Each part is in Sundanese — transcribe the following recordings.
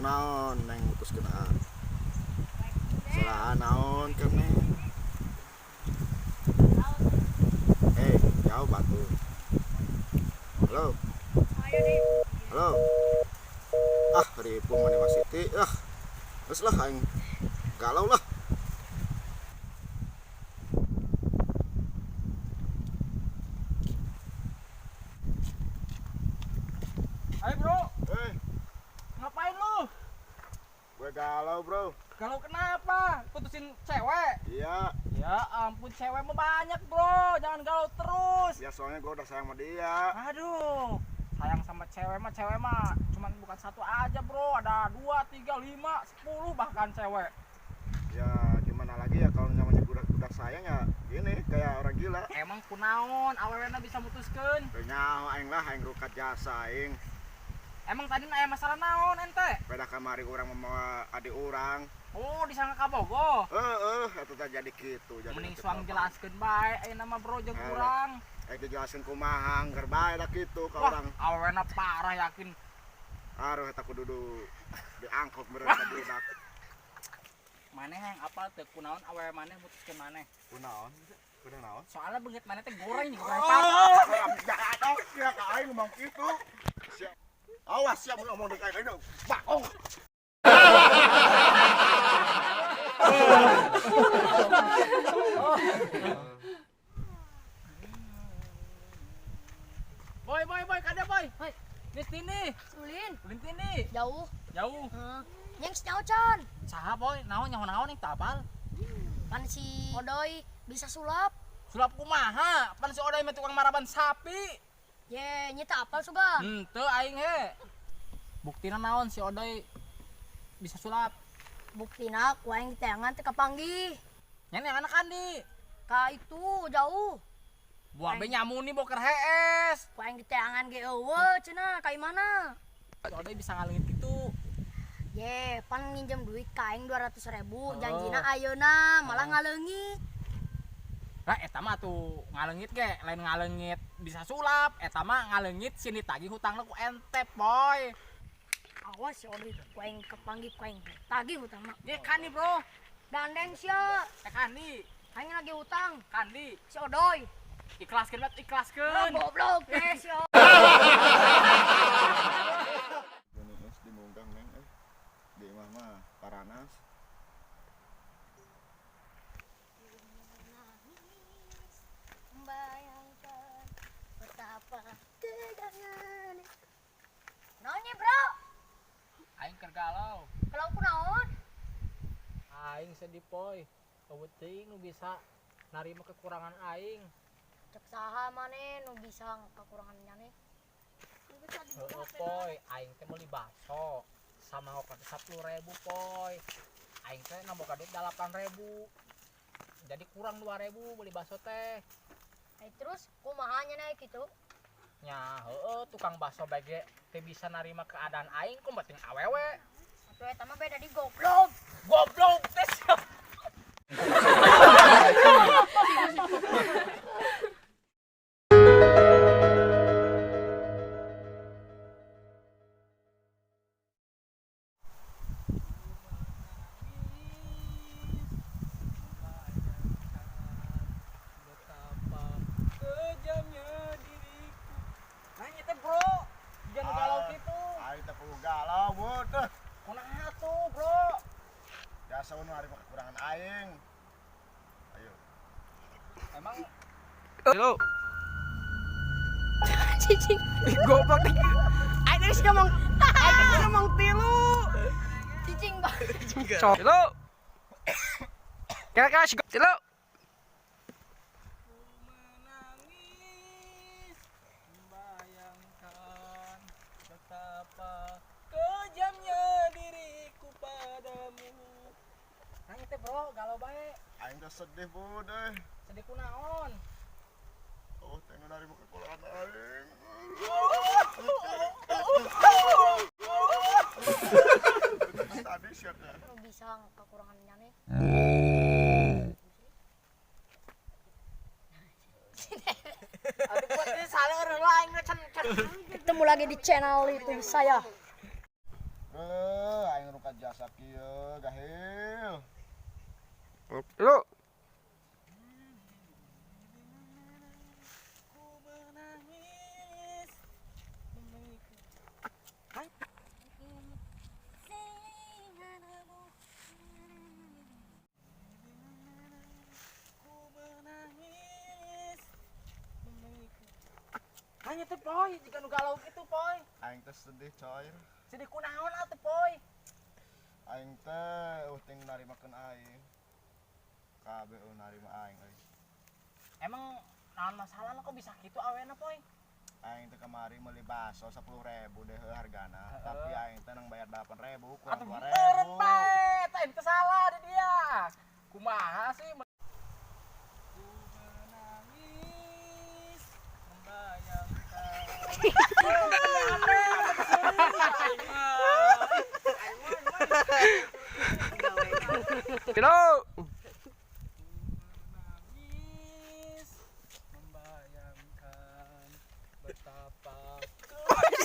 Kunaon neng mutuskeun A? Salah naon ke neng? Eh, jauh batu. Halo. Halo. Ah, ribu mana Mas Siti. Ah. Terus lah aing galau lah. Ayo bro, Eh, ngapain lu? Gue galau, Bro. Galau kenapa? Putusin cewek? Iya, Ya ampun, cewek mah banyak bro, jangan galau terus. Ya soalnya gue udah sayang sama dia. Aduh, sayang sama cewek mah cuman bukan satu aja bro, ada 2, 3, 5, 10 bahkan cewek. Ya gimana lagi ya, kalau namanya udah sayang ya gini, kayak orang gila. Emang kunaon awewena bisa mutuskeun? Teu nyaho aing lah, aing rukat jasa aing. Emang tadi aya masalah naon ente? Pada kamari urang membawa adik urang. Oh, disangka kabogoh. Heeh, eta teh jadi kitu jadi. Mending kitu suang apa. Jelaskeun bae ayeuna mah bro jeung Eh. urang. Eh, dijelasin kumaha angger bae da kitu ka Wah, urang. Awewena parah yakin. Aduh, eta kudu diangkut meureun ka budak. Maneh yang apal teu kunaon awewe maneh mutuskeun maneh? Kunaon? Kudu naon? Soalnya beungeut maneh teh goreng jeung goreng pat. Oh, ya ka aing ngomong kitu. Siap. Awas siap ngomong deuk aing bakong. Boy, boy, boy, kada boy. Hoi. Nis tini, Ulin, ulin tini. Jauh. Jauh. Heeh. Yang senyawa can. Saha boy, naon nyaho naon yang tapal. Pan si Odoy bisa sulap. Sulap kumaha? Pan si Odoy mah tukang maraban sapi. Ye, nyita apal suga. Henteu aing he. Buktina naon si Odoy bisa sulap? Buktina ku aing diteangan teu kapanggih. Nya yang anak andi. Ka itu jauh. Buah be nyamuni boker hees. Ku aing diteangan ge eueuh cenah ka imana. Si Odoy bisa ngalengit gitu. Ye, pan nginjem duit ka aing 200.000, Oh. Janjina ayeuna malah ngaleungit. Lah eta mah tuh ngalengit ge, lain ngalengit bisa sulap, eta mah ngalengit sini tagih hutangna ku ente, boy. Awas si Odoy ku aing kapanggih ku aing tagih hutangna. Ye kandi, Bro. Dandeng sia, Eh kandi, aing lagi hutang kandi. Si Odoy. Ikhlaskeun banget, Ah, ikhlaskeun. goblok teh sia. Gini es dimunggang neng eh. Di imah mah paranas. Membayangkan betapa tegangnya. Naonnya bro? Aing keur galau. Kalau ku naon? Aing sedih poy. Eueuh teuing nu bisa narima kekurangan aing. Cek saha maneh nu bisa kekurangan nyane? Heeh poy, aing teh meuli bakso sama ngokot 10.000 poy. Aing teh namboga duit 8.000. Jadi kurang 2.000 beli bakso teh. Eh, terus kumaha nya naik gitu? Nya heeh tukang bakso bae ge teu bisa narima keadaan aing ku penting awewe. Atuh eta mah beda di goblok. Goblok teh sia. Betapa kejamnya diriku. Nanya teh bro, jangan galau gitu. Aing teh kudu galau, bud. Eh, Kunaha tuh bro? Biasa nu narima kekurangan aing. Ayo. Emang Halo. Cicing. Goblok nih. Aing geus ngomong. Aing geus ngomong tilu. Cicing banget. Halo. Kira-kira si tilu. Menangis membayangkan betapa kejamnya diriku padamu. Nanya teh bro, galau bae. Aing teh sedih, bud eh. Sedih kunaon? Oh, teh nu narima kekurangan aing. Tadi siap ya. Nu bisa kekurangan nyane. Aduh, buat ini salah lah aing can can. Ketemu lagi di channel YouTube saya. Eh, Aing rungkad jasa kieu, gahil. Lu. Ku menangis. Ku menangis. Hanya tuh, Poy, jika nu galau gitu, Poy. Aing teh sedih, coy. Sedih kunaon atuh, Poy? Aing teh euting narimakeun aing. Kabeh eueuh narima aing euy. Emang naon masalah kok bisa gitu awena, Poy? Aing teh kamari meuli baso 10.000 deh hargana, tapi aing teh nang bayar 8.000, kurang Atuh 2.000. meureun bae, teh itu salah di dia. Kumaha sih? Ku menangis membayangkan. Tilu. Menangis membayangkan betapa betapa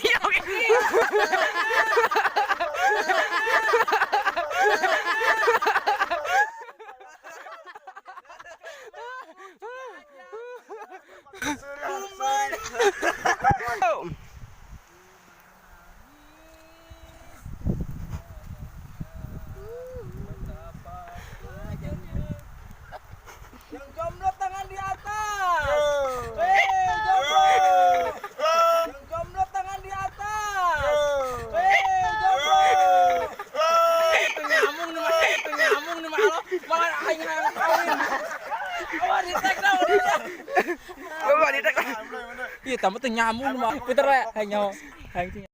yang jomblo tangan di atas. Hei, jomblo. Yang jomblo tangan di atas. Hei, jomblo. Itu nyamung nih, mah. Itu nyamung nih, mah. Malah aing hayang kawin. Awas di tag dah, udah. Coba di Iya, tamu tuh nyamung nih, mah. Pinter ya, hayang nyawa. Hayang.